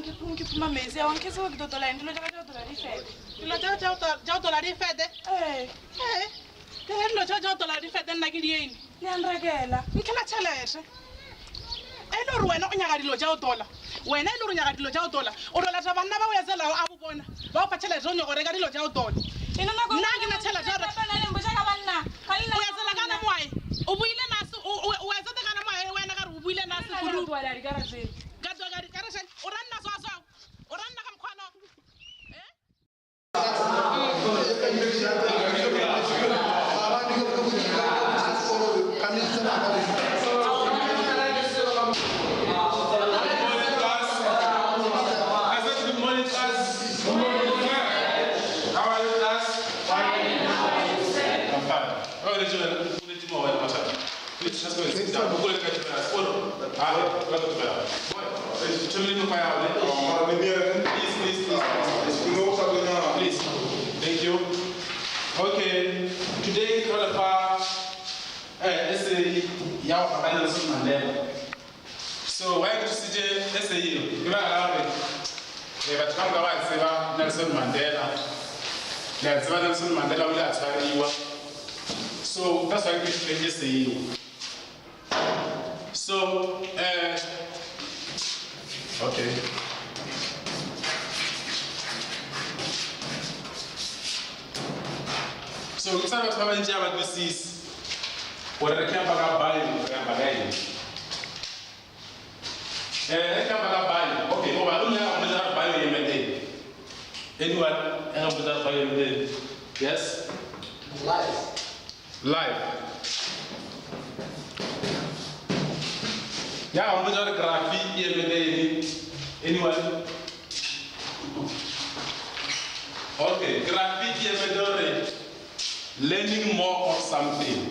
Ke phuma metsi ao nke seo ke totola eng dilo tša ka tša go tola di fete. Dilo tša tša go tola di fete? Ee. Ee. Ke re dilo tša tša go tola di fete nna ke di eng? Le a nrekela. Nke na tšhelete. E le gore wena o nyaka dilo tša go tola. Wena e le gore o nyaka dilo tša go tola. O tlo lata banna ba o etselago a bo bona ba go fa tšhelete o nyaka go reka dilo tša go tola. Nna ke na tšhelete ya go reka. O etsela kana moae. O buile nase o etsete kana moae wena ka re o buile nase kudu. Ka tloga ka dikarešene. O ra nna swa swa. O ra nna ka mokgwa no. Eh? I said good morning, class. Good morning. How are you, class? Fine. I'm fine. Oh, did you did you know what Please, just go and sit down. Go look at your phone. Ah, go to bed. Boy, tell me no fire. Please, please, please, please, please. Thank you. Okay, today qualify essay ya go ba Nelson Mandela. So why ke thusitše essay eo? Ke baka la gore batho ka moka ba tseba Nelson Mandela. Le a tseba Nelson Mandela o ile a tshwariwa. So that's why ke thusitse essay eo. So okay. So ke sa batho ba bantši ga ba kwisise gore re campa ka bio re campa ka eng. Re campa ka bio. Okay, goba o nna ka mpotsa gore bio e emetse eng. Anyone ya ka mpotsa gore bio e emetse eng? Yes? Life. Life. Ya ka mpotsa gore graphy e emetse eng? Anyone? Okay, graphy e emetse gore learning more of something.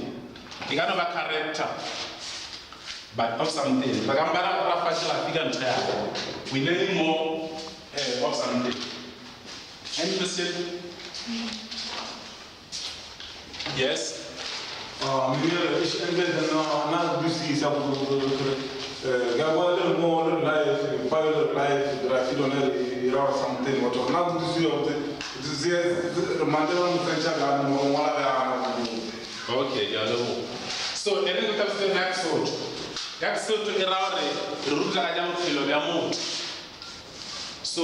E ka no ba character, but of something. Re ka mpa ra fa graphy ka ntho ya. We learning more of something. Any question? Yes. Miguel, e endleta na na twisisa ku ke a bona le re mo le re life, bio le re life, graphy lone re ra something what na twisisa go tse Mandela mo tsentša bjang mo ngwala bjang. Okay, ke a leboga. So, e re ke tlhalosetse ya Sesotho. Ya Sesotho e ra gore re ruta ka tša bophelo bja motho. So,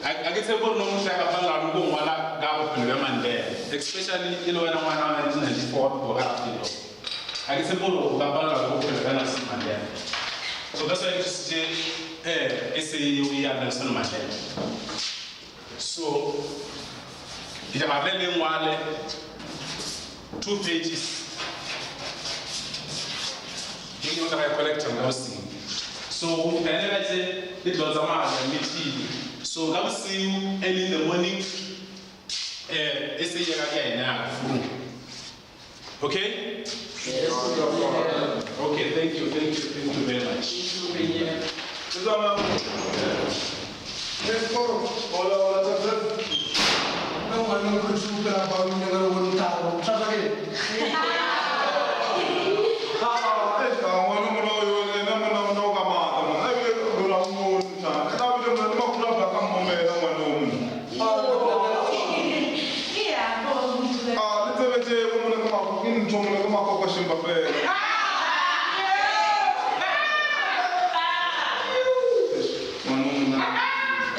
a ke tshepe gore no motho ya ka palela go ngwala ka bophelo bja Mandela, especially e le wena ngwana wa 1994 wa ka Raphelo. A ke tshepe gore o ka palela ke bophelo bja Nelson Mandela. So that's why ke thusitse essay eo ya Nelson Mandela. So, ke nyaka re le ngwale 2 pages. Ke nyaka go tla collector ka bosigo. So, ene ka tse le tlo tsamaya meeting. So, ka bosigo early in the morning essay ya ka ke a e nyaka furu. Okay? Yes. Okay, thank you, thank you, thank you very much. Hola, hola, chapter. Ngwana mona o yena mona mona o ka matla mona. Ebile lora o mo ntšha. Ka bile mona le makhura ba ka mmomela ngwana o mona. Ah, le tsebe tse bo mona ke mako ke ntho mona ke makoko shimba fela. Ngwana o mona.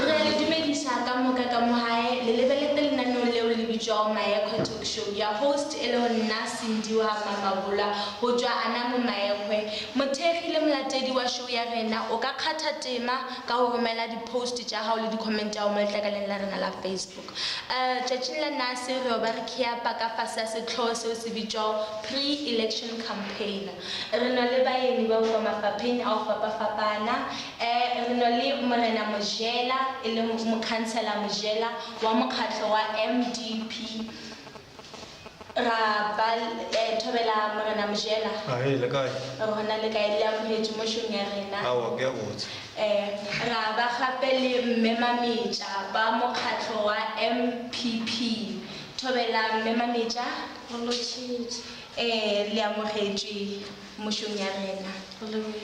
Re le dumedisa ka moka ka mo hae le lebelete lenaneo leo le bitšwago Maekgwe Talk Show ya host e lego nna Cindy wa Mamabola go tšwa ana mo Maekgwe. Mothekgi le molatedi wa show ya rena o ka kgatha tema ka go romela di-post tša gago le di-comment tša gago mo letlakaleng la rena la Facebook. Tšatšing la nase re yo ba re kheapa ka fase ya sehlogo seo se bitšwago pre-election campaign. Re no le baeng ba go mafapheng a go fapafapana. Re no le Morena Mojela e le mokhansela Mojela wa mokgatlo wa MDP. Ra ba thobela Morena Mojela. Ahe, le kae? Re gona le kae, le amogetše mo shong ya rena. Aowa, ke a botse. Ra ba gape le Mme Mametša ba mokgatlo wa MPP. Thobela Mme Mametša. Go lotšhetše. Le amogetšwe mo shong ya rena. Go leboga.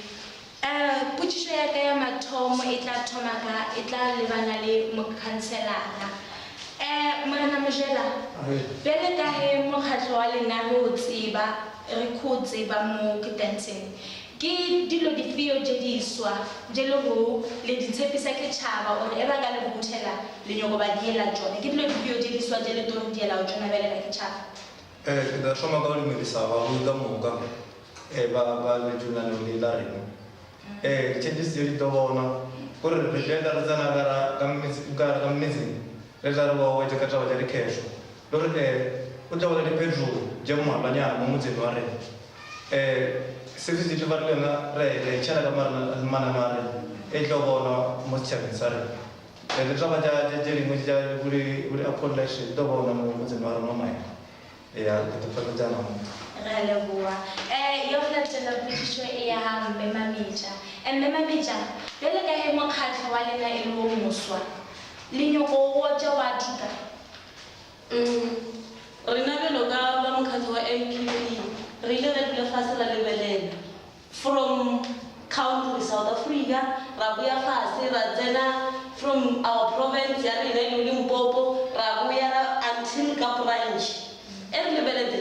Um potšišo ya ka ya mathomo e tla thoma ka e tla lebana le mokhanselara. Um Morena Mojela, bjale ka ge mokgatlo wa lena re o tseba, re kho tseba mo ke Denton, ke dilo difeo tše diswa tše le go le di tshepisa ke tšhaba gore e ba ka le vouthela le nyoko ba diela tšona? Ke dilo difeo tše diswa tše le tlo re dielago tšona bjale ka ke tšhaba? Ke tla thoma ka go dumedisa bagodi ka moka ba ba letšolanong le la rena. Di-changes tše di tlo bona gore re tlo eta re tsena ka ka ka gare ga metseng re tla re ba wetše ka taba tša dikgetho le gore go tla ba le diphetogo tše mmalwanyana mo motseng wa rena. Service delivery le yona re a e tšhela ka mananeo a rena e tlo bonwa mo setšhabeng sa rena. Le taba tša tše dingwe tša bo di-apology di tlo bonwa mo motseng wa rena wa Maema. Eya, ke tlo feleletša gona. Re a leboga. Ya go latela potšišo e ya ga Mme Mametša. Mme Mametša, bjale ka ge mokgatlo wa lena e le wo moswa, le nyoko gotša wa tuka? Rena bjalo ka ba mokgatlo wa MPP, re ile ra dula fase ra lebelela from country South Africa, ra boya fase ra tsena from our province ya rena e lego Limpopo, ra boya ra until ka branch. E re lebelete,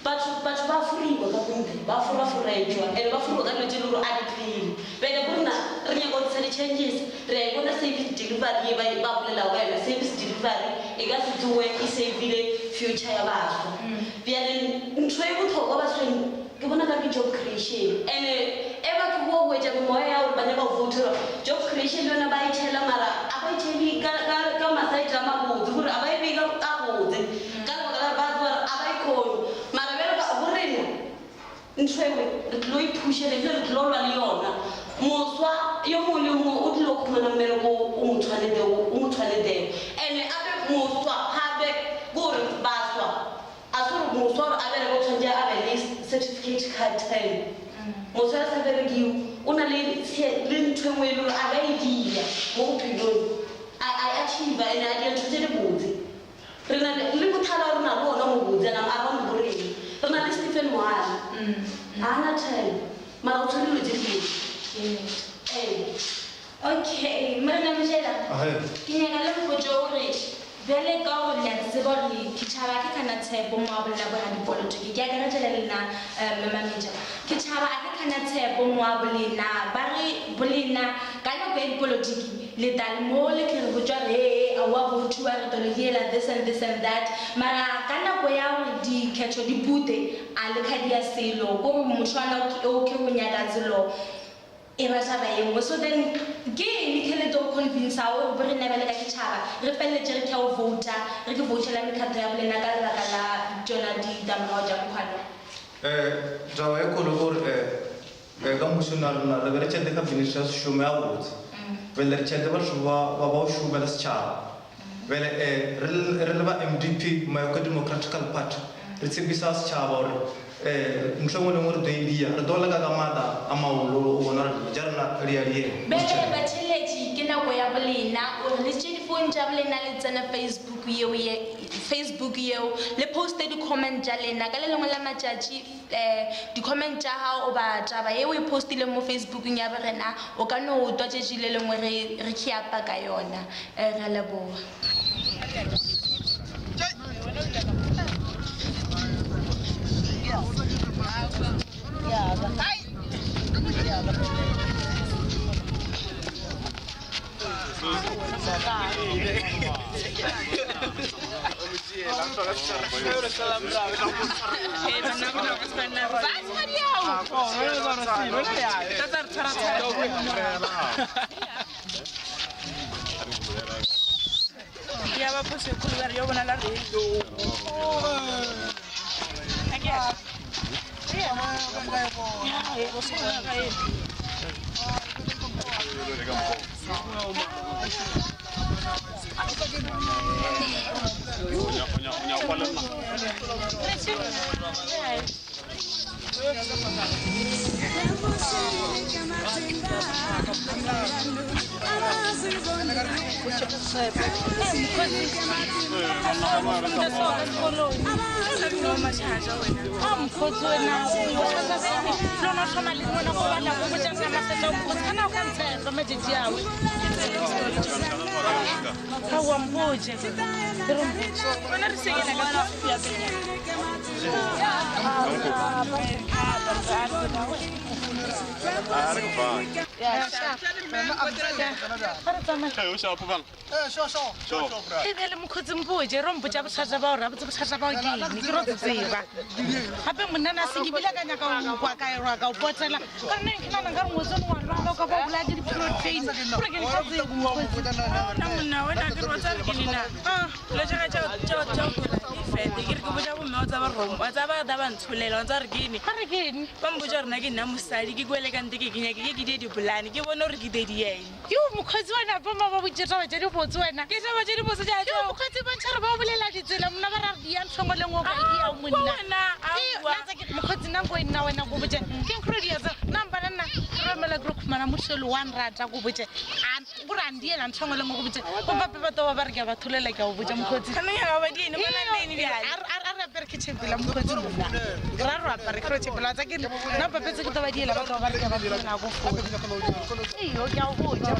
batho batho ba foriwa ka kontle, ba foraforetšwa and ba foriwa ka dilo tše e le gore a di phele. Bjale go rena re nyaka go tlisa di-changes, re a e bona service delivery ye ba ba bolelago ka yona, service delivery e ka se tsoge e save-ile future ya baswa. Bjale ntho e bohlokwa basweng ke bona ka re ke job creation and-e e batho bo hwetša memoya ya gore ba nyaka go voutela job creation le yona ba e tšhela mara a ba e tšhele ka ka ka masaete a mabotse gore a ba e beye ka gabotse ka lebaka la gore ba tseba gore a ba e kgone mara bjalo ka go rena ntho ewe re tlilo e phušela ebile re tlilo lwa le yona moswa yo mongwe le yo mongwe o tlilo khumana mmereko o mo tshwanetego o mo tshwanetego and-e ape moswa gape ke gore baswa A se gore moswa gore a bereke o tshwanetše a be le certificate card time. Moswa a sa berekiwe o na le le ntho e nngwe e le gore a ka e dia mo bophelong a a achieve and a dia ntho tše di botse. Re na le le mothala o re na le ona mo botse and around bo rena. Re na le Stephen Moala ga a na time mara o tshwere dilo tše di botse. Ee. Okay, Morena Mojela, ke nyaka le mpotše gore bjale ka gore le a tseba gore ke tšhaba ke kana tshepo mo a bolela boradipolotiki, ke akaretša le lena Mme Mametša, ke tšhaba a ke kana tshepo mo a bolena, ba re bolena ka nako ya dipolotiki le tla le mo le tle re botšwa re ee aowa bouthiwa re tlo le diela this and this and that, mara ka nako ya gore dikgetho di pute a le kha dia selo, ko gore motho ana o ke go nyaka selo e ba taba ye nngwe. So then ke eng ke le tlo convince-a gore bo rena bjale ka setšhaba re feleletše re kea go vouta, re ke voutela mekgatlo ya bolena ka lebaka la tšona ditlamorago tša mokgwano? Taba e kgolo ke gore ka mmušong wa rena re be re tšhelete cabinet ya sešomo ya botse, bjale re tšhelete batho ba ba go šomela setšhaba. Bjale re le ba M_D_P, Mayoka Democratical Party, re tshepisa setšhaba gore ntho e nngwe le nngwe re tlo e dia, re tlo leka ka maatla a magolo go bona gore dilo tša rena di a diega. Bjale batheeletši, ke nako ya bolena gore le tšee difounu tša bolena le tsene Facebook yeo ye, Facebook yeo, le poste di-comment tša lena. Ka le lengwe la matšatši di-comment tša gago goba taba ye o e postileng mo Facebookong ya borena o ka no twa tšatši le lengwe re re kheapa ka yona. Re a leboga. Ya ba phoso e kgolo ka re yo bonala re Mokgotsi wena lona thoma le ngwana go batla go botsa nna masetsa mokgotsi kana o ka ntshepa matšatši awe aowa mpotse Wena re sekena ka ya penya. E bjale mokgotsi mpotse ro mpotsa bothata bao ra botse bothata bao ke eng ke ro tse tseba gape monna na se ke bile ka nyaka go kwa ka erwa ka o potela ka nna ke nana ka re ngwetsone wa lwala o ka ba o bolaya ke di-protein gore ke ka tsebo mokgotsi Nna monna wena ke re wa tseba re ke nna. Dilo tša ka tša tša tša go tola di fete. Ke re ke botša bomme wa tseba rom, wa tseba ba ba ntsholela, wa tseba re ke eng. ga re ke eng Ba mpotša gore nna ke nna mosadi, ke kwele ka nte ke ke nyake ke ke die dipolane, ke bone gore ke di eng. Yo mokgotsi wena boma ba botse taba tše dibotse wena. Ke taba tše dibotse tša Yo mokgotsi bontšha re ba o bolela ditsela monna ba ra re di ya nthongwe le nngwe ka di ya monna. Wena, Ee, nna tse ke- mokgotsi nna nko e nna wena ko botse ke nkgore di etsa nna mpana nna ke romela ke re khumana mošelo wa nrata ko botse gore a ndiela nthongwe le nngwe ko botse bo bape ba toba ba re ke a ba tholela ke a o botsa mokgotsi Kana nyaka ba di eng, bona nne bjale. a re apere ke tšhepela mokgotsi monna ra re apare ke re tšhepela tsa ke nna papetse ke toba diela ba toba ba re ke a ba tholela ko foo iyo ke a o botsa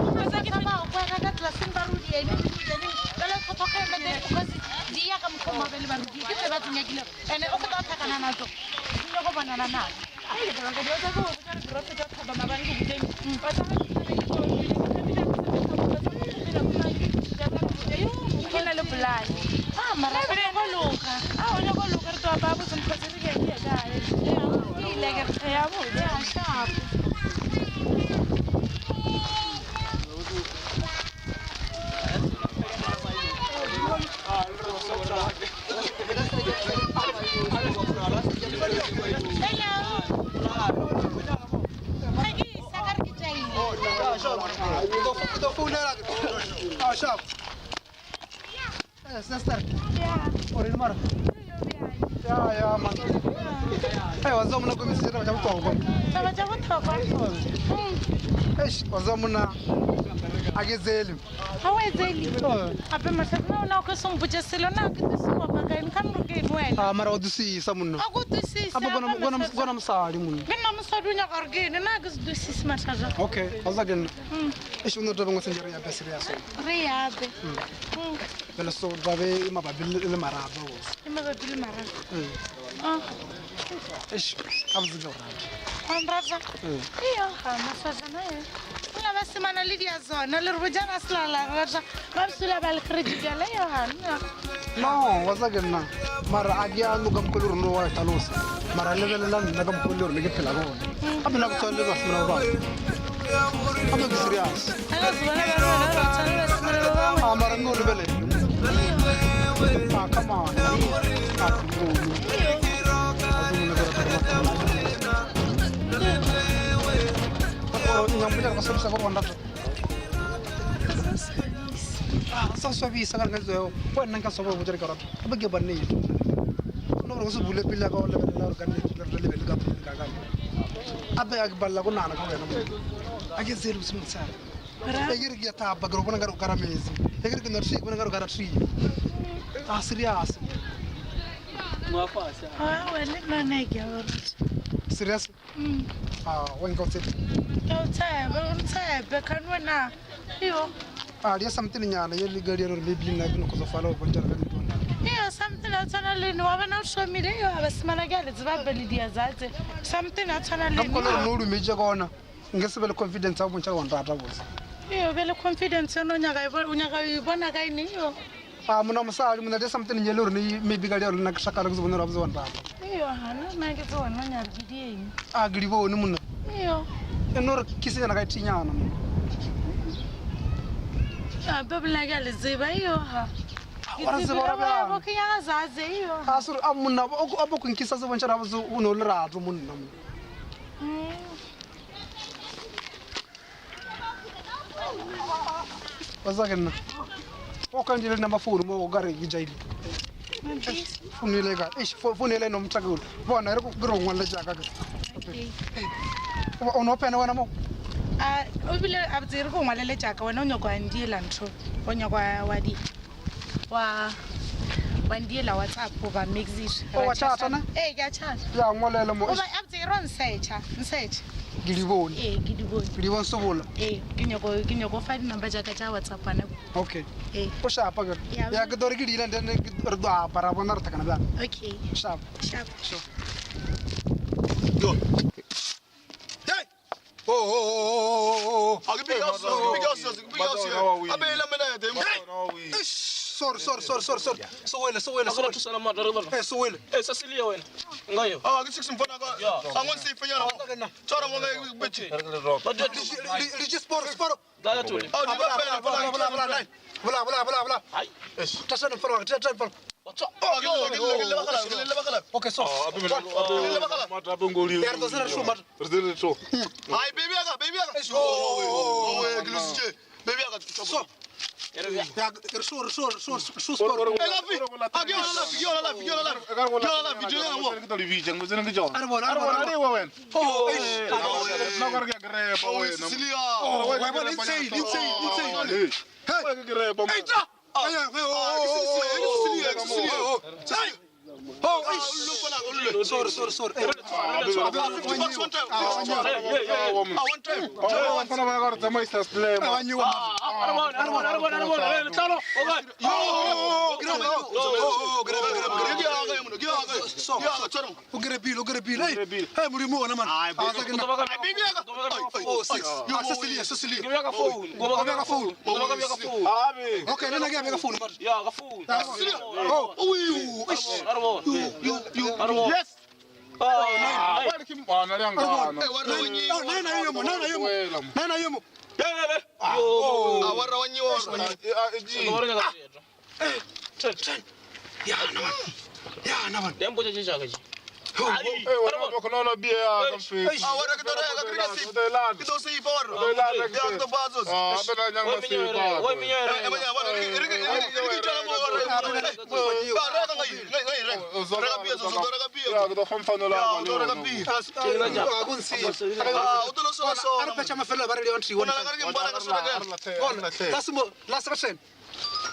ka tlelaseng ba rodiene di ya ka mokgwa mabele ba rodie ke tse ba tsenyakile ande o kgota go tlhakana natso le go bonana naso Ke na le polane. Ah, mara go loka A o nyako loka re tlo apaya botse mokgotsi re ke ya ke ya kae. Ke ile ke Re ya botse. ya sharp. Hello. Ga ke isa ka re ke tšaile. Sister. O re mara. Ya ya man. Hey, wa tseba monna ko metse taba tša bohlokwa. Taba tša bohlokwa. Eish, wa tseba monna a ke tsele. Ga o etsele. Gape mahlare na ona o ke se mpotse selo na ke tisiwa pakaeng ka nro ke eng wena. Ah, mara o dusisa monna. A ko twisisa. Ape kona kona kona mosadi monna. Ke nna mosadi o nyaka gore ke eng na ke se dwisise mathata. Okay, wa tseba ke nna. Eish, o no taba ngwe sentse re ya be serious. Re yape. Bjale so ba be e mabapi le le marato bose. E mabapi le marato. Ah, Eish, a botse ke go rata. wa nrata? Iyo, ga mathata na e. Mola ba semana le dia tsona le re bojana selala rata ba bosula ba le credit bjale yo ga nna. No, wa tseba ke nna. Mara a ke ya no ka mokgwa le gore no wa hlalosa. Mara lebelela nna ka mokgwa le gore ne ke phela ka gona. Gape nna ke tshwane le basimane ba bangwe. Gape ke serious. Ga ke se bona ba rona ba tshwana le basimane ba bangwe. Ah, mara nno o lebelele. Ah, come on. Ah, come on. Sa swabisa ka re ka wena nka swaba go botsa ka rata gape ke bannete no gore go se bule pele ka o lebelela gore ka nnete re lebele ka pele ka ka ape a ke balela go nagana ka wena mo a ke tsele bose motshegare e ke re ke ya thapa ke re bona nkare o kara metsi e ke re ke nwa tree ke bona nkare o kara tree a serious. Ah, wa le nna ne ke a o rata. Serious. Ah, wa nka o tshepe? Ke a o tshepa, o ntshepe kgane wena. Iyo. A dia something nyana ye le gadi gore maybe nna ke no kgotsofala go bontšha ka ntho. Iyo, something a tshwana le ene wa bona o šomile iyo ga basimana ke a le tseba pele dia zatse something a tshwana le Ka mokgwa le gore ene. no o dumetse ka ona nke se be le confidence ya go bontšha go nrata bose. Iyo be le confidence yone o nyaka e o nyaka o e bona ka ene iyo. A mona mosadi mona dia something nye le gore ne maybe ka dia gore le nna ke shakala ke se bone gore a botse wa nrata. Iyo gana nna ke tse wena o nyaka ke di eng. A ke di bone monna. Iyo. E no re kisenyana ka e thinyana monna. Gape bolela ke a le tseba iyo ga. Wa re tseba ora bjang? Ke nyaka zatse iyo. A se a monna a bo nkisa se bontšha gore a botse o ne o lerato monna mo. Wa tseba ke nna o ka ndile number phone mo o ka re ke jaile. Founu ele ka eish founu ele no motšaka ole bona e re ke re o ngwalle jaaka ke o no pene wena mo A o bile a botse re go ngwalele jaaka wena o nyako wa ndiela ntho o nyako wa di wa wa ndiela WhatsApp goba Mexit. O wa chat ne? Ee, ke a chat. Ya ngwalele mo. Goba a botse e ro nsearcha, nsearch. Ke di bone. Ee, ke di bone. Ke di bone sobola. Ee, ke nyako ke nyako fa di number jaaka tša WhatsApp ana. Okay. Ee. O shapa ke. Ya, Ya ke tore ke di ile then re do apara bona re thakana bjang. Okay. Sharp. Sharp. Sure. Yo. Hey! Oh oh oh oh oh oh. A ke big house, big house, big house. A be la mena ya teng. Eish, sorry sorry sorry sorry sorry. Sowele sowele sowele. thusana matla re bona. Eh sowele. Eh Cecilia wena. Nga yo. Ah, ke six mfana ka. A ngon safe nyana. Tshwara mo nga bethe. Le je sport sport. Dala tole. Ah, di ba pela Bola bola bola bola. Bola bola bola bola. Hai. Tashana mfana tashana mfana. What's up? Ah, ke le ke le bagala, ke le bagala. Okay so. Mata Ya re tsena re shoma. Re tsena re show. Hai, baby aka, baby aka. Oh, oh, ke le sitse. Baby aka. So. Ya re show re show re show show sport. Eh, lafi. Ah, ke yona lafi, ke yona lafi, ke yona lafi. Ke yona lafi, ke yona mo. Ke tlo le bitša, ke tsena ke tšona. A re bona, a re bona. A re wena. Oh, eish. Nna o ka re ke a grepa Oh, wena. Cecilia. Oh, wa bona insane insane insane. Hey. Hey. Ke grepa. Hey, ta. Ay, ay, oh, oh, oh, oh, oh, oh. Oh, eish. Sorry, sorry, sorry. Eh, $50 one time. Ah, Ah, one time. Oh, mfana ba ka re tsamaisa slam. ah, nyiwa. A re bona, a re bona, a re bona, a re bona. Eh, Letlalo. Okay. Oh, grab, oh, oh, grab, grab, grab. Ke ya ka mo, ke ya ka. So, Ke ya ka, tshwara mo. o grabile, o grabile. Hey, hey, Modimo ona man. Ah, sa ke nna. Baby aka. Oh, six. Ah, Cecilia, Cecilia. Ke bja ka phone. Go ba ka phone. Go ba ka phone. Abe. Okay, le nna ke a beka phone, mara. Ya ka phone. Oh, oh, eish. A re bona. You, you, A re bona. Yes. Ah, Ba re ke mwana le ngana. Eh, wa re wa nyiwa. Oh, nine a yomo, nine a yomo. Nine a yomo. Yo. Ah, wa re wa nyiwa, wa re wa nyiwa. Go re nyaka tšetšo. Ya, na man. Ya, na man. Dempo tše tša ka tše. Eh, wena o khona no bia ya ka mfethu. Ah, wa re ke tlo reka, ke reka safe. Ke tlo safe, wa re. Ya, ke tlo ba tsotsi. Ah, bena nyang Wa minyere, wa minyere. Eh, eh, wa re, re ke re ke re ke tjala mo, wa re. Ba reka ngai, ngai ngai reka. Reka pia, tsotsi, o tlo reka pia. Ya ke tlo fomfano la. Ya, o tlo reka pia. Ah, go ntshiya. Ah, o tlo sola A re sola. petša mafelo ba re le on three, O one na le ka re ke mbona ka sola ka. Bona, last mo, last ka ten.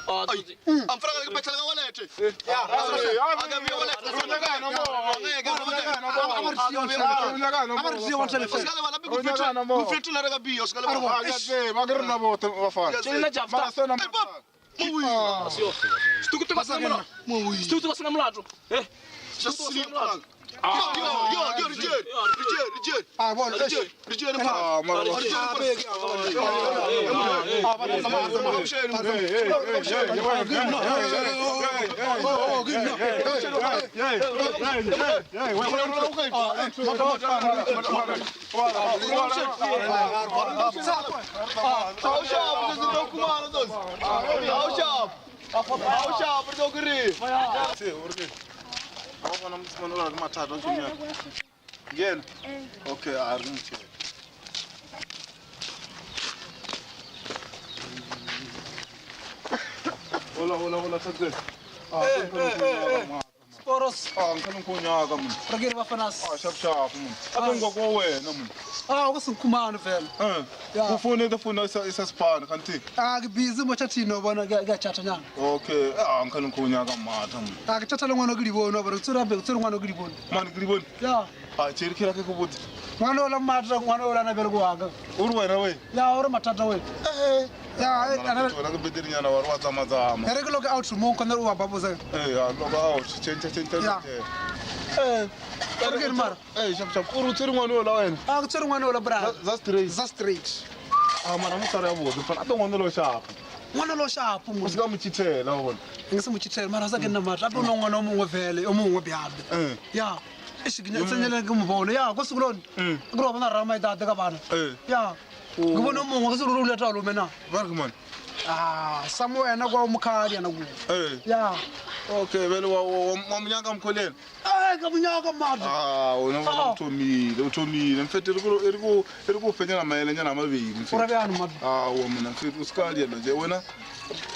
Ah, tsotsi. A mfana ka ke petšhela ka wallet. Ya, last ka ten. A ka bia wallet. Ngeke, A ba re tsie one time O fela. ska lebala, go fetola. Go fetola reka pia, o ska lebala. Ba ke re na bote bafana. Tšhelete tša Mara sena Eh, pop. Mowi. Setukutuku ba sena molato. Setukutuku ba sena molato. Eh. Setukutuku ba sena molato. Yo, yo, yo, yo, Richard, Richard, Richard. Ah, bona, eish. Richard, Richard, mfana. Ah, mara. Ah, beke, ah, bona. Ah, bona, tsamaya, tsamaya. Oh, oh, good, no. Ngena. Okay, a re motshele. Hola, hola, hola, thathe. Ah, Sporos, ah, ngicela ngikhunyaka mina. re ke re bafanas. Ah, sharp sharp mina. Abe ngwakwena mina. Ah, go se nkhumane fela. Eh. Ya. Ufone ndafuna isasipana kanti. Ah, ke busy mo chatting o bona ke a chat nyana. Okay, ah ngicela ngikhunyaka matha mina. Ah, ke chata le ngwana ke di bone, ba re tsere be tsere ngwana ke di bone. Mani ke di bone. Ya, Ah, tsheri ke ke go botse. ngwana o la matha, ngwana o la na bele go wa ka. O re wena we. Ya, o re mathata we. Eh. Ya, eh, ana Wena ke beterinyana wa re wa tsamatsama. re ke loke out mo khona o wa babosa. Eh, ah, loka out. Change change change. Ya. Eh, Re ke re mara. Eh, sharp sharp. O re tshwere ngwana o la wena. Ah, ke tsere ngwana o la bra. Za straight. Za straight. Ah, mara mo tshware ya botse. Fana ape ngwana lo sharp. Ngwana lo sharp mo. O se ka mo cheatela wa bona. Nke se mo cheatele mara sa ke nna matla. Ape o no ngwana o mongwe vele, o mongwe bjabe. Eh. Ya. Eish, ke tsenyele ke mo bone. Ya, ko sekolong. Ke re wa bona rra maitata ka bana. Eh. Ya. Ke bone o mongwe ke se ruri o leta lome na. Ba re ke mane. Ah, sa mo wena kwa o mokhadi yana kuo. Eh. Ya. Okay, bele wa wa wa mnyaka mkholeni. Ka bonyaka madi. A ona o thomile, o thomile mfete. E re ko fenyana maelenyana a mabedi. O ra bjano madi? Aowa mona mfete, o se ka dielo je wena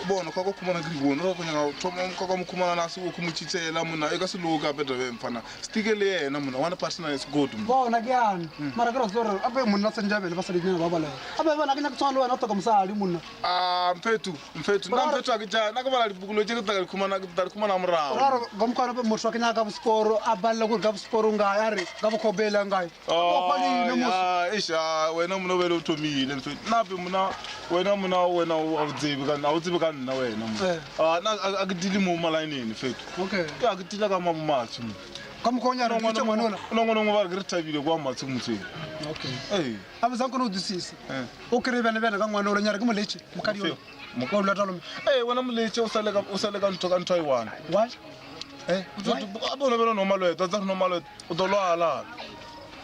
bona ka ka khumana ke di bone ra go nyaka thoma ka ka mokhumana na se o khumutšitsela mona e ka se loka ape tabe mfana stike le yena mona one partner is good mona. Bona ke yana mara ke re gore ape monna tsenjabele ba sadinyana ba balega ape bona ke nyaka tshwana le wena o toka mosadi monna. A mfethu, mfethu, nna mfethu a ke tša nna ke bala dipukulo tše ke tla di khumana, ke tla di khumana morago. Ra re ka mokgwa ape motho wa ke nyaka ka bosporo a balela gore ka bosporo nkae a re ka bokgobela nkae. Eish, wena mona o bele o thomile mfethu nna ape mona wena mona wena o tsebe ka nna, o tsebe ka nna wena mona. Ah, nna a ke dile mo malaeneng mfethu. Okay. Ke a ke tila ka mabomatsho mo. Ka mokgwa o nyara ke ngwana ola. Nongwe nongwe ba re ke re thabile kwa matsho motseng. Okay. Ee. A botsa kgone go dusisa. O kry bjale bjale ka ngwana ola nyara ke moletse mokadi ola. Wa dula talo. Ee, wena moletse o sale ka o sale ka ntho ka ntho e one. Why? A bona bele no malwetse, tsa no malwetse, o tlo lwala.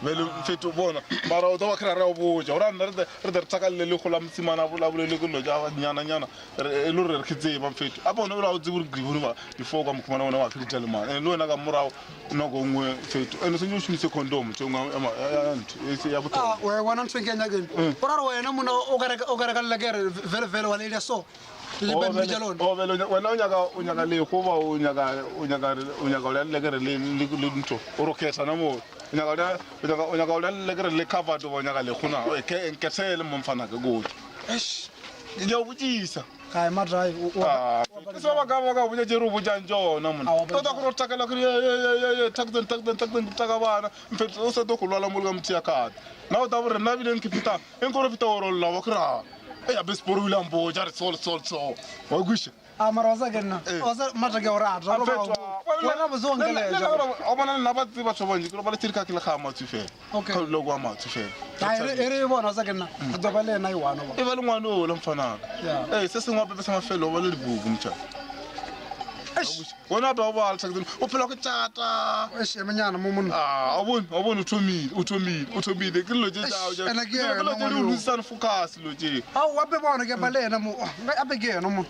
Bele mfethu bona, mara o tlo ba kra re o botja, ora nna re re re tsakalele le gola motsimana bola bolele ke lo ja nyana nyana. Re e le re re khitseba mfethu. A bona bele o tsebe gore gribone ba before ka mokhumana ona wa khitla le mang. Le wena ka morao nako nngwe mfethu. Ene sentse o shumise condom tse nngwe ya ntho e se ya botlhokwa. Ah, we wena ntho e ke e nyakeng. O ra re wena monna o ka reka o ka reka lelekere vele vele wa leila so. Le pampiri tša lona. O bele wena o nyaka o nyaka le go ba o nyaka o nyaka o nyaka o lelekere le le le ntho. O ro khetha na mo. O nyaka o nyaka o nyaka o lelekere le covered o nyaka le gona. O ke nkethele mo mfana ke go. Eish. Ke a botsisa. Ga e madrai o Ah, ke se ba ka ba ka botsa tše re o botsang tsona mona. Tota gore o takela gore ye ye takden takden takden taka bana. Mfethu o sa to go lwala mo le ka motho ya kata. Na o ta gore nna bile nke fita, e nkore fita o rolla wa kra. E ya besporo ile mpotsa re sol sol so. Wa kwisha. A mara wa sa ke nna. Wa sa matla ke o rata. Wena botse o nkeletša. O bona nna ba tseba batho ba bantši ke lo ba le tshirika ke le ga matsu fela. Okay. Ka lo kwa matsu fela. Ai e re bona wa sa ke nna. Re tlo ba le yena e one ba. E ba le ngwana o le mfanaka. Yeah. Eh se sengwe gape sa mafelo o ba le dibuku motšha. Wena ba o bala tsaka o phela go tšata. Eish emenyana mo monna. Ah, o bone, o bone o thomile, o thomile, o thomile ke dilo tše tša. Ene ke yena Ke dilo tše di ngwana o. losang focus dilo tše. Ao ape bona ke ba le yena mo. Ape ke yena mo.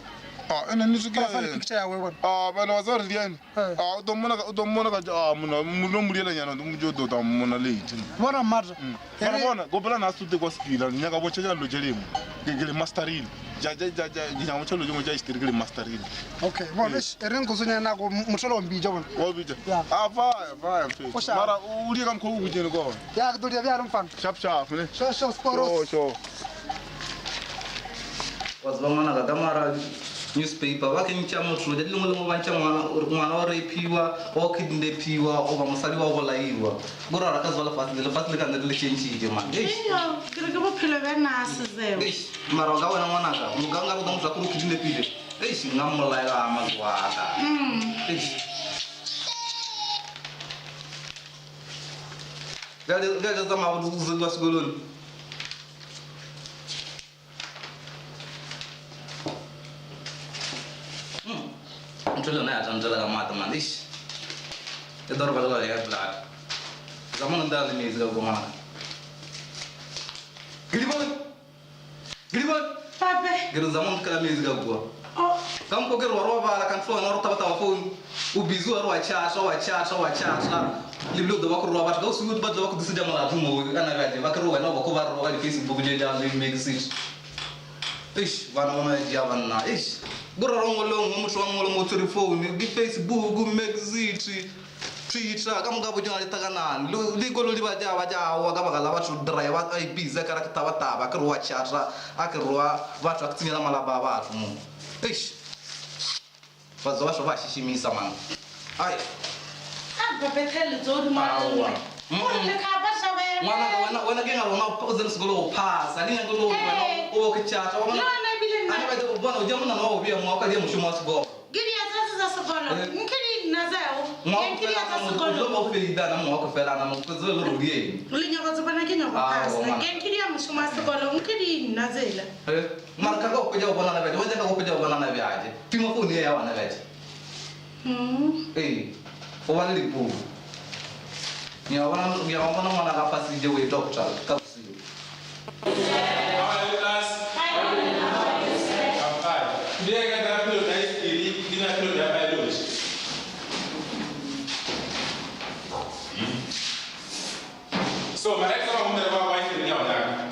Ah, ene nnete ke Profile yena. picture ya we bona. Ah, bana wa tseba re diane. Ah, o tlo mmona ka o tlo mmona ka ah mona no modiela nyana o mo jo do ta mmona late. Bona mmatla. Mara bona gopela na sute kwa skila nyaka bo tšha dilo tše dingwe. Ke ke le masterile. Ja ja ja ja ke nyaka bo tšha dilo dingwe tša history ke le masterile. Okay, bona eish, e reng go tsenya nako motho lo mbitša bona. Wa bitša? Yeah. Ah, fine, fine, O mfethu. sharp. Mara o di ka mokgwa o botšene ka ona. Ya ke tlo dia bjalo mfana. Sharp sharp ne. Sure sure sporo. Sure sure. Wa tseba ngwanaka ka mara newspaper ba kentša motho letšatši lengwe lengwe ba ntšha ngwana ore ngwana wa rapiwa wa kidnapiwa goba mosadi wa bolaiwa kore ra ka tseba lefase le lefase le ka nne le changile man. Eish. Eyo, ke re ke bophelo bja nase seo. Eish, mara ka wena ngwanaka moka nka botsa motho a kore o kidnapile eish nka mmolaela matswaka. Eish. Bjale bjale tsamaya go kwa sekolong. Ntho le yona ya tantela ka maatla man. Eish. E doroba le la ya blood. Zamana nda le metsi ka go ngwana. Gidibone. Gidibone. Pape. Ke re zamana ka metsi ka go. Oh. Ka mokgwa ke re wa robala ka ntlo wena o re taba-taba phone. O busy wa re wa chat-a, wa chat-a, wa chat-a. Le bile o tlo ba ko roba batho ka o se ba tlo ba go disetša molato mo ka nako ya ba ke re wena o ba ko ba roga di-Facebook tše tša le Maxit. Eish, bana ba madi a banna. Eish. Go re rongwe le nngwe motho wa nngwe le nngwe o tshwere phone, ke Facebook, Maxit, Twitter, ka moka bo tšona di takanane. Le dikolo di ba tša ba tša wa ka baka la batho driver a busy ka re ke taba-taba, ke re wa chat-a, a ke re wa batho a ke tsenyela malapa a batho mo. Eish. Batho ba ba šišimisa man. Ai. A pape tlhe letso di mo Aowa. O re le ka ba shabela. Ngwana ka wena wena ke ngare wena o tsene sekolo o phasa, di nyaka le gore wena o ke chat-a, wa bona. Le wena ebile nna. A ne ba tlo bona o dia monana wa o bea mo, o ka dia mošomo wa sekolo. Ke dia tsa tsa sekolo. Nke di nna tseo. Ngwa Ke dia tsa o sekolo. tlo ba o feidana mo wa go felana mo, o tsebe le gore o di eng. Le nyaka tse bona ke nyaka Aowa, phasa. ngwana. Ke nke dia mošomo wa sekolo, nke di nna tsela. Mara ka go hwetša go bonana bjale, wa nyaka go hwetša go bonana bjale. Tima phone ye ya bona bjale. Ee, o bale dipuku. Ke a bona, ke a bona ngwana ka phasitše o e doctor ka bosigo. How are you, class? I'm fine. Today I got an upload history, then upload biology. So mara ba go ba wa ke ya ona.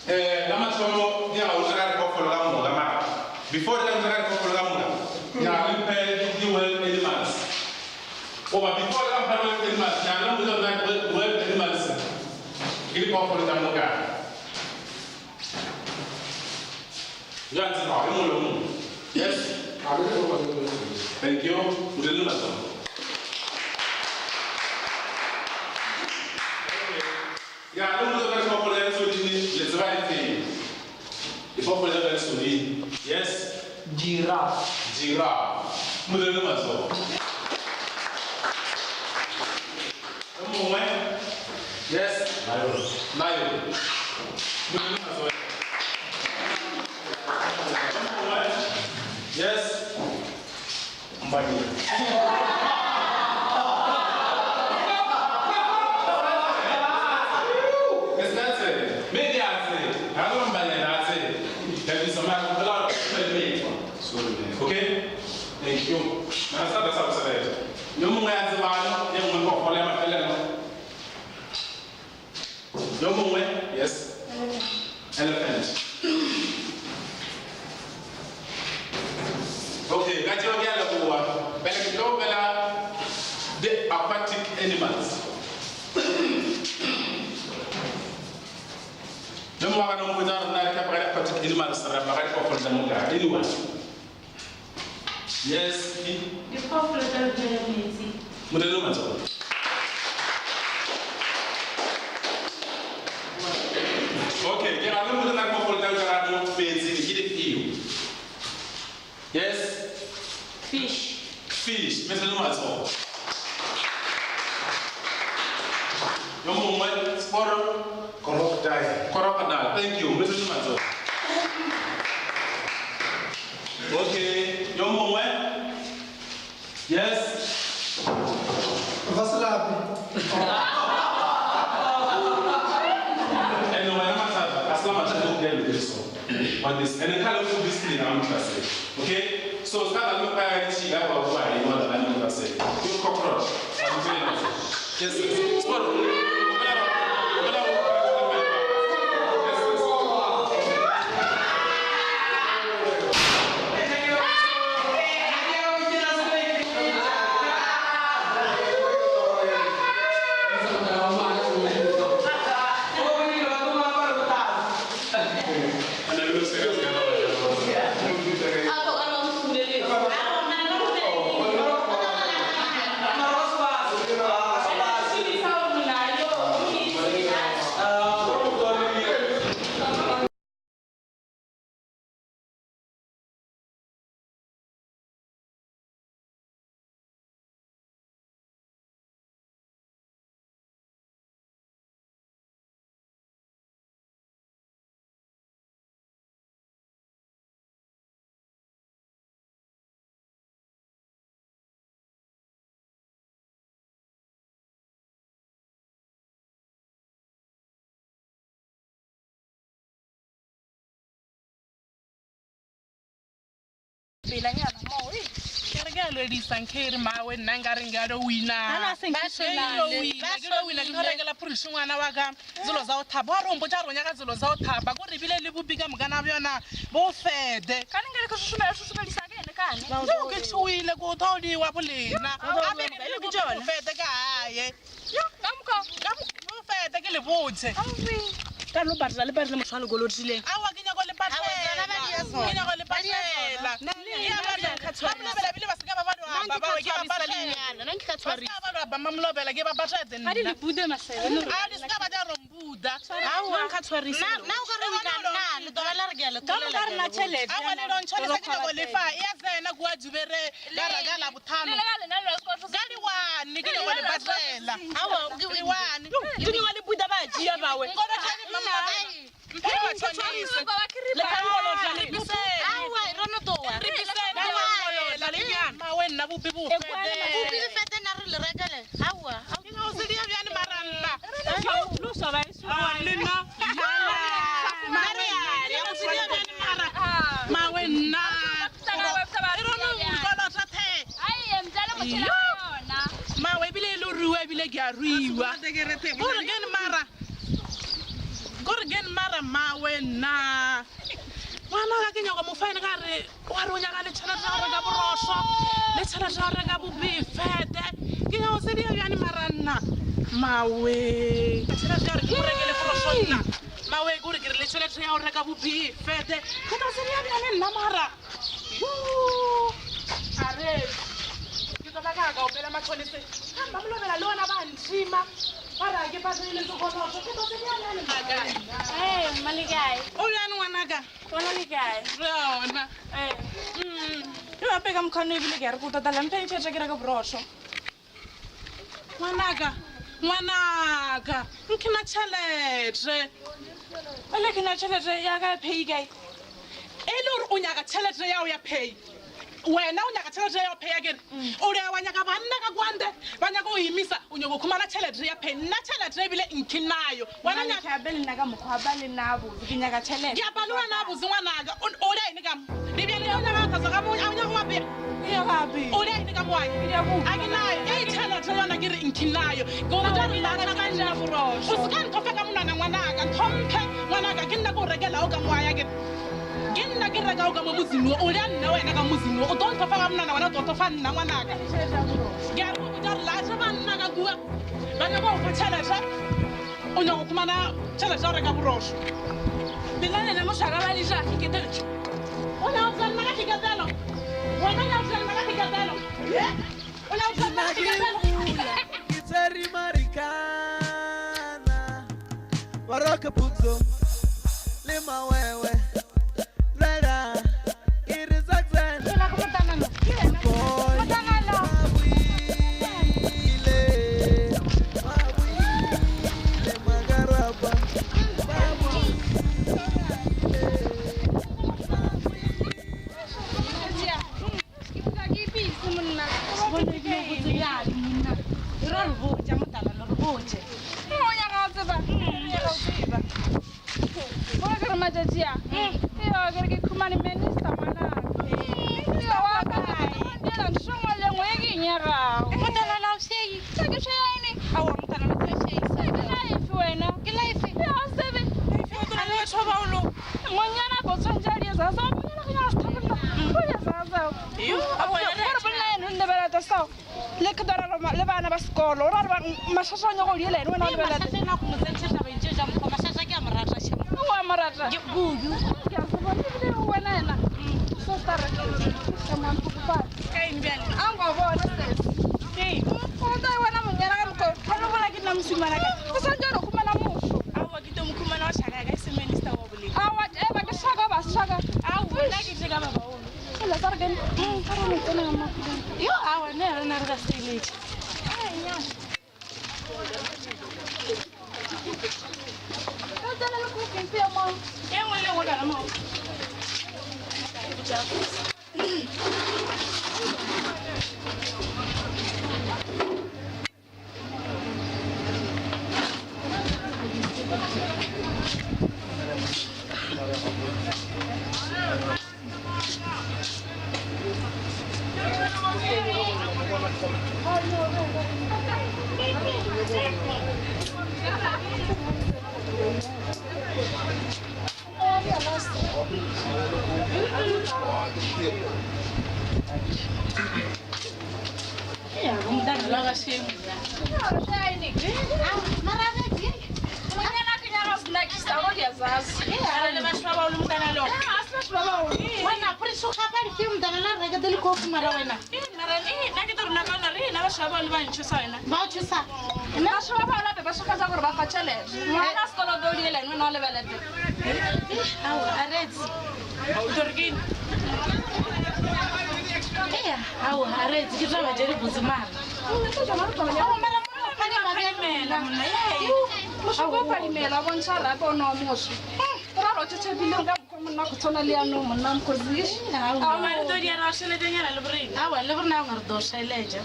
La mathomo ya o tla re phoofolo ka moka mara. Before re tla re phoofolo ka moka. Ya le mpe di wild animals. Oba before re mpha wild animals, ya le mo na wild animals. Ke di phoofolo tsa moka. Ya ntse ba e mongwe le mongwe. Yes. Thank you. O le matsogo. Ya le mo ka phoofolo ya Tsodini le tseba e feng? Diphoofolo tsa Tsodini. Yes. Giraffe. Giraffe. Mo le matsogo. O mongwe. Yes. Lion. Lion. Mo le matsogo. O mongwe. Yes. Mbanyana. Maybe I say, I don't say, there is some Okay? Thank you. Now start the subside. Yo mongwe a tsebang, e nngwe phoofolo ya mafelelo. Yo mongwe, yes. Elephant. Okay, ka tšeo ke a leboha. Pele ke tlo bela the aquatic animals. Yo mongwe a ka no mpotsa gore na re ka apara aquatic animals re apara diphoofolo tsa mo kae. Anyone? Yes. Diphoofolo tsa phela metsi. Modelo matsogo. Okay, ke ga le mpotsa na diphoofolo tsa ka mo metsing ke difeo. Yes. Fish. Fish. Modelo matsogo. Yo mongwe sporo. Crocodile. Crocodile. Thank you. Modelo matsogo. Okay, yo mongwe. Yes. Vaselapi. And wena mathata, a se mathata o ke le so. On this and kind of this thing I'm class. Okay? So start look at chi ga ba ba e mo da no class. You cockroach. I'm saying. Yes. Sporo. Pelanyana mo e. Ke re ke a lwedisang ke re mawe nna nka re nka lo wina. Ana se Ke lo wina, ke lo wina, ke tlo rekela phoriši ngwana wa ka tselo tsa go thapa. Wa re o mpotša gore o nyaka tselo tsa go thapa, ko re bile le bopi ka mokana bjona bo fede. Ka neng ke re šušumedisa ke ene kane. Jo ke tšhoile ko thodiwa bolena. Gape ke re ke bo fede ka gae. Yo, ka moka. Ka bo fede ke le botse. Ka lo batla le batla motho a le kolotileng. Aowa ke nyako le patela. Ke nyako le patela. Ba molobela ebile ba se ka ba ba doaba, ba we ke ba patela. Nna ke ka Ba se tshwarisa. ka ba doaba, Mamolobela ke ba patetse nna. Ga di le bude masebe. A di se ka ba di a rombuda. Aowa nka tshwarisa. Nna o ka re o tla nna le toba la re ke a le Ka moka re na tšhelete. Aowa le lontšhelete ke nyako lefa. E a tsena kua Jubere ka ra ka Labohlano. Le ka lena le la sekolo. Ka di-one ke nyako le patela. Aowa, ke Di-one. Di nyaka le buda ba tšea bawe. Nkolotšane Mamolobela. Mphe matšhonise. Le ka nkolotla le. Aowa, re no towa. Mawe nna bopi bo fete. Bopi le fete nna re le rekele. Aowa. Ke ga o se dia bjane mara nna. Lo sa ba eso. Aowa le nna. Mawe nna. E re no nkolota the. Ai, mtala motšhela yona. Mawe ebile e le ruiwa ebile ke a ruiwa. kua kore kene mara kore kene mara mmawe nna ngwana ka ke nyaka mo fine ka re wa re o nyaka le tšhelete ya go reka boroso le tšhelete ya go reka bobefete ke nyako se dia bjane mara nna mawe tšhelete ya gore ke mo rekele boroso nna mawe ke gore ke re le tšhelete ya go reka bobefete ke tlo se dia bjane nna mara yo a re ke tlo ba ka ka opela matšhonise ba molobela le ona ba ntima ba re a ke patele sekoloto ke tlo se dia bjane maka Ee, mma le kae? O bjane ngwanaka? Ona le kae? Re ona. Ee. Yo ape ka mokgwa no ebile ke a re ko tota lampe tšhelete ke reka borosho. Ngwanaka, ngwanaka, nkena tšhelete. Ole ke na tšhelete ya ka pay kae? E le gore o nyaka tšhelete yao ya pay. Wena o nyaka tšhelete ya pay akere? O re wa nyaka banna ka kwande, ba nyaka o imisa, o nyaka go khumana tšhelete ya pay. Nna tšhelete ebile nkhe nayo. Wena Mma, nyaka ke ape le nna ka mokgwa ba le nna botse ke nyaka tšhelete. Ke apa le wena botse ngwanaka. O le ene ka mo. Le bjale o nyaka go ka mo, a o nyaka go apea? O le ene ka mo ae? A ke nayo. E tšhelete yona ke re nkhe nayo. Ke go botša gore lata ka nna. O se ka nthofa ka monwana ngwanaka. Ntlhomphe ngwanaka ke nna ke o rekelago ka mo aya ke. Ke nna ke rekago ka mo motseng wo. O le a nna wena ka motseng wo. O tlo nthofa ka monwana wena o tlo nthofa nna ngwanaka. Ke a go botša gore lata banna ka kua. Ba nyaka go fa tšhelete. O nyaka go khumana tšhelete ya go reka borosho. Bela lena mošaka ba le ja keketelo. O nyaka go tla nna ka keketelo. Wena o nyaka go tla nna ka keketelo. Ye? O nyaka go tla nna ka keketelo. Ke tshwere marikana, ba roka phutso le mawewe. Lwela, ke re Zaxxon. Boy, ba buile, ba buile magarapa, ba Matšatši a eo kere ke khumane minister ngwanaka eo wa ka dira ntho nngwe le nngwe e ke e nyakago. Motanala o shei. Se ke shei Aowa motanala o shei. Se ke life wena. Ke life. Eo sebe. Motanala o tshoba o lo. Ngwanyana bo tshwantse a di etsa sa ngwanyana go nyaka sethabella. Go etsa sa. Yo, aowa, Gore bonna ene o lebeleta sao. Le ke dora le bana ba sekolo. O ra re ba mashasha a nyaka go diela ene wena o lebelete. Mashasha ena go mo tsentšha tabeng tšeo tša mokgwa. Mashasha ke a mo rata shemo. O a mo rata? Ke kudu. Ke a se bona ebile wena ena. So stare. Ka mo mphokofatsa. Ka eng bjale? A nka bona sese. Ke eng? O tla wena monyana ka mokgwa. Ga re bona ke nna mosimana ka. O santse re khumana mosho. Aowa ke tlo mo khumana wa shaka ka e se minister wa boleng. Aowa, e ba ke shaka ba shaka. Aowa, nna ke tše ka ba bagolo. Ela sa re ke ka re mo tsena ka mo. Yo, aowa, nna rena re ka se eletše. Ka tsena le ko ke ya mo. E nngwe le nngwe ka mo. Mosho bontšha rape o nwa mosho. O ra re o tšhetšhebile ka mokgwa monna go tshwana le yanong monna mokgosi. Aowa, le borena o re do šeletša.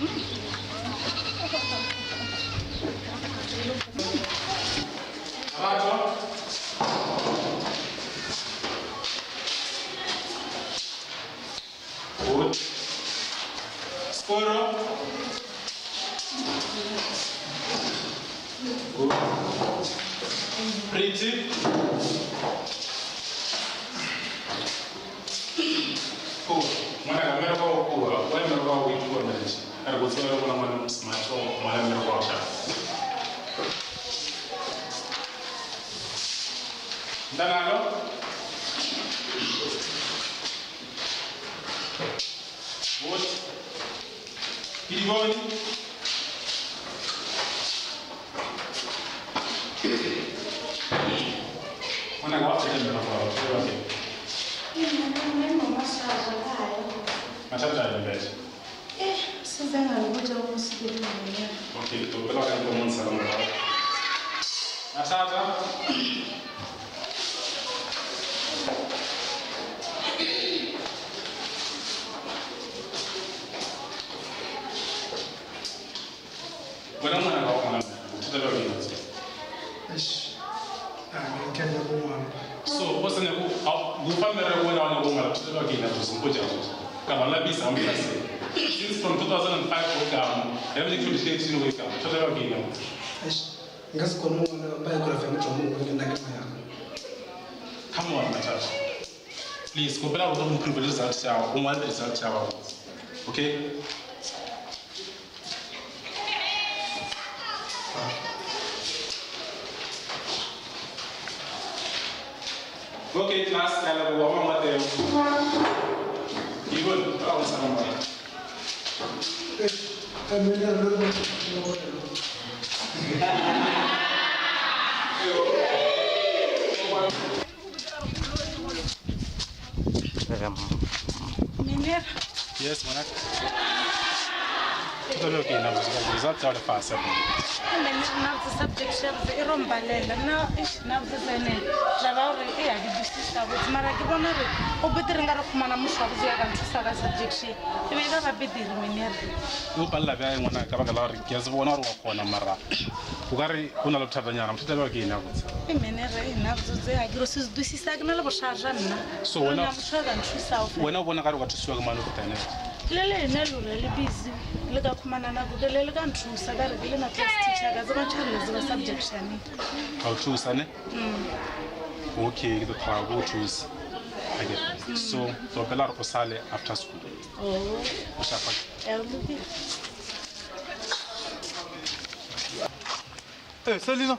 Good. Sporo. Good. Pretty. Cool. Ngwana ka mmereko wa go kua, wa mmereko wa go ithuta manager. A re go tseba le bona ngwana smart o ngwana mmereko wa sharp. Ntanalo. Good. Ke di bone. Ngwana ka wa fetsa mmereko wa gago, okay. Mathata a leng bese. Okay, to pela ka nko montsha ka morago. Mathata. Wena ngwana ka o kgona bothata bja ke eng? Eish. Ah, ke nyaka go ngwala. So, o se nyako go fa mmereko wena wa nyako ngwala bothata bja ke eng go sempotša go ka ba lapisa mo tlaseng. Since from 2005 go ka mo, ya be ke 2013 go ka. Bothata bja ke eng? Eish. Nka se kgone go ngwala biography ya motho o mongwe le nna ke yaka. Come on, Mathata. Please, kopela go tlo go improve result ya gago, o ngwale result ya gago. Okay? Okay, class, ke a leboga ba mateo. Ke bone, ba go sala morago. Minera. Yes, ngwana. Bothata bja ke eng botse ka result tsa lefase. Nna botse subject ya botse e rombalela nna eish, nna botse tsene taba gore e ya ke dusisa botse mara ke bona gore go betere nka re khumana motho wa botse ya ka nthusa ka subject e e be e ka ba betere menere. O palela bjang ngwana ka baka la gore ke a se bona gore wa kgona mara o ka re o na le bothatanyana bothata bja ke eng botse. E menere e nna botse tse ga ke re se dusisa ke na le bošaša nna. So wena motho ya ka nthusago fela. Wena o bona ka re o ka thusiwa ke mane go feta ene? Le le ena lore le busy le ka khumana nako ke le le ka nthusa ka re ke le na class teacher ka tseba tšhare le tseba subject shane. Ga o thusa ne? Okay, ke tlo try go thusa. Okay. So, tlo pela re o sale after school. Oh. O shapa. Ya o lokile. Eh, Selina.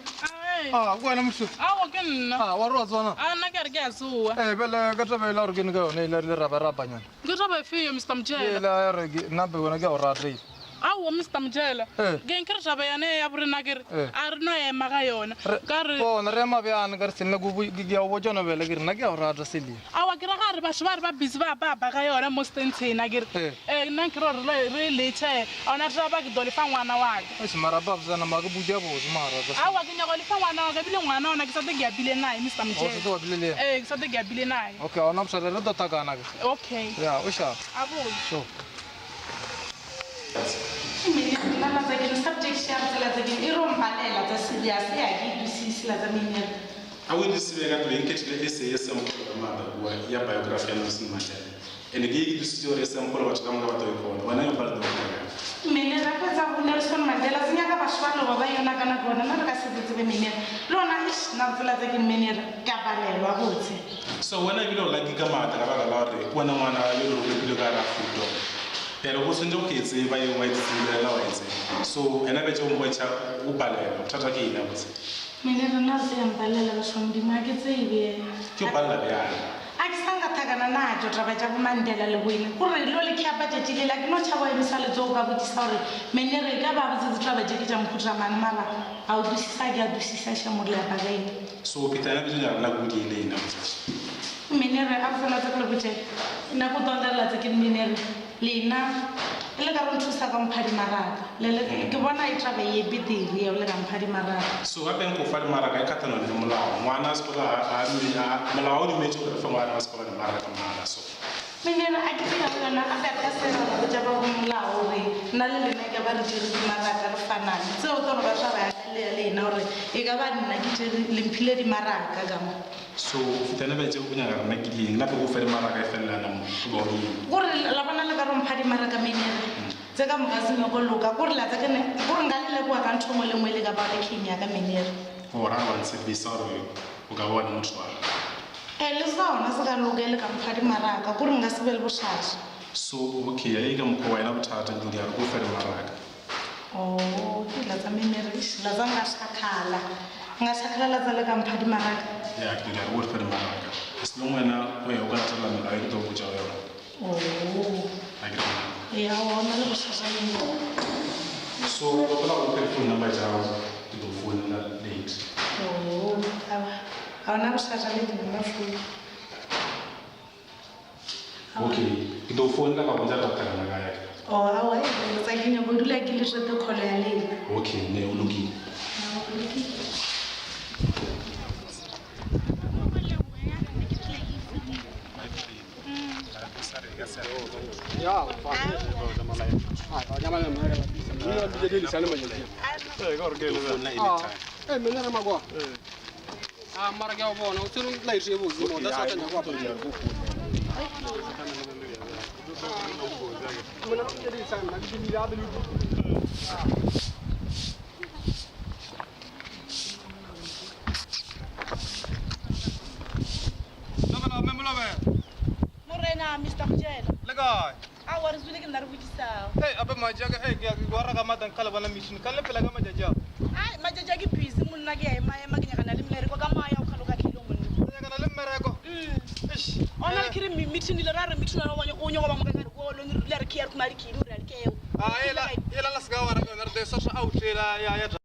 Ah, wena mosotho. Aowa ke nna. Ah, wa re wa tswana? A nna ke a re ke a tsoa. Eh, bjale ka taba e la gore ke ne ka yone e le re raba-rabanyana. Ke taba efe eo, Mr. Mojela? E la ya re ke nna be wena ke a go rata e. Aowa, Mr. Mojela. Eh. Ke eng ke re taba yane ya borena ke re Eh. a re no ema ga yona. Ka re Bona re ema bjana ka re Selina ke ke a go botša yona bjale ke re nna ke a go rata Selina. Aowa ke ra ga re batho ba re ba busy ba ba ba ga yona mo stentsheng a ke re. Eh. Eh, nna ke re re re letšhe a ona taba ke do lefa ngwana wa ka. Eish, mara babsana ma ke butša botse mara ka Aowa ke nyaka go lefa ngwana wa ka ebile ngwana ona ke sa te ke apile naye Mr. O Mojela. setse wa bile le yena? Eh, ke sa te ke apile naye. Okay, a ona bothata re tlo thakana ke. Okay. Ya, o sharp. A botse. Sure. Nna la tsa ke subject ya tsela tse ke e rompalela tsa serious ya ke dusisi la tsa menere. A o disibe ka tlo nkethile essay e seng ka maatla bua ya biography ya Nelson Mandela. And ke e dusitse gore e seng gore batho ka moka ba tlo e kgona. Wena yo palela go dira. Menere ka tsa bo Nelson Mandela se nyaka batho ba loba ba yona ka nako yona nna re ka se tsebe menere. Le ona eish nna tsela tse ke menere ka balelwa botse. So wena ebile o lucky ka maatla ka baka la gore wena ngwana yo le rupile ka ra freedom. Bjale go tshwanetse go ke e tseba e nngwe e tsebelela wa e tseba. So ena betse o mpotša o palelwa bothata ke eng botse? Menere nna tse ya mpalela batho ba Modimo ha ke tsebe. Ke o palela bjang? A ke sa nka thakana natso taba tša bo Mandela le boene. Gore lo le khepa tšatši lela ke no tšhaba go emisa letsogo ka botsisa gore menere e ka ba botsetse taba tše ke tša mohuta mang mara a o dusisa ke a dusisa shemo le apa ka eng. So Peter ena betse o nyaka nna ko di le ena botse. Menere a fela tse ke le botse. Nna go tondelela tse ke menere lena e le ka go nthusa ka mpha dimaraka. Le le ke bona e taba e betere eo le ka mpha dimaraka. So gape nko fa dimaraka e kgathanong le molao. Ngwana a sekolo a molao o dumetse gore fe ngwana wa sekolo dimaraka mahala so. Menere a ke tsebe yona a ka ka sera go botša ba bo molao gore nna le lena ke ba re tšere dimaraka re fanane. Tseo tlo re ba taba ya ka le ya lena gore e ka ba nna ke tšere le mphile dimaraka ka mo. So feta le betse o nyaka rena ke dieng nna pe go fa dimaraka e felelana mo go ba o eng. Gore la bona le ka re mpha dimaraka menere. Tse ka moka se nyoko loka. Kore la tsa ke ne kore nka le leboga ka ntho engwe le engwe e le ka ba le king ya ka menere. O ra wa ntshepisa gore o ka ba wa le motho wa ka. E le sona se ka loka e le ka mpha dimaraka kore nka se be le bošaša. So okay, a e ka mokgwa wa ena bothata ke di re go fa dimaraka. Oh, ke la tsa menere, eish, la tsa nka šakgala. Nka šakgala la tsa le ka mpha dimaraka. Ya ke di re go fa dimaraka. As long wena o ya o ka latela melao e ke tlo go botša yona. Oh. A ke re. Ya ona le bošaša menere. So o gopola go phe phone number tša gago ke tlo founela late. Oh, awa. Ga ona bošaša le di-number phone. Okay, ke tlo founela ka botša re tlhakana kae. Oh, awa, e re tsa ke nyako dula ke le rete call ya lena. Okay, ne o lokile. Mara ke a o bona o tshwere laete e botse mo that's what I nyaka go apara. Monna ke di tsana ke di a bele. Morena Mr. Kujela. Le kae? Awa re tswile ke nna re botsisago. Hey, ape matšatši a ka, hey, ke a- ke wa raka matang ka le bona mission ka le pela ka matšatši a. Ai, matšatši a ke busy monna ke a ema ema ke nyakana le mmereko ka moya o kgaloka kilo monna. Nyakana le mmereko? Eish. Ona le kere meeting ile ra re meeting ona o nyoko ba moka ka re ko lo le re ke ya re khumale kilo re a le keo. Ah, ela ela la se ka wa raka yona re tlo e sasha out ela ya ya.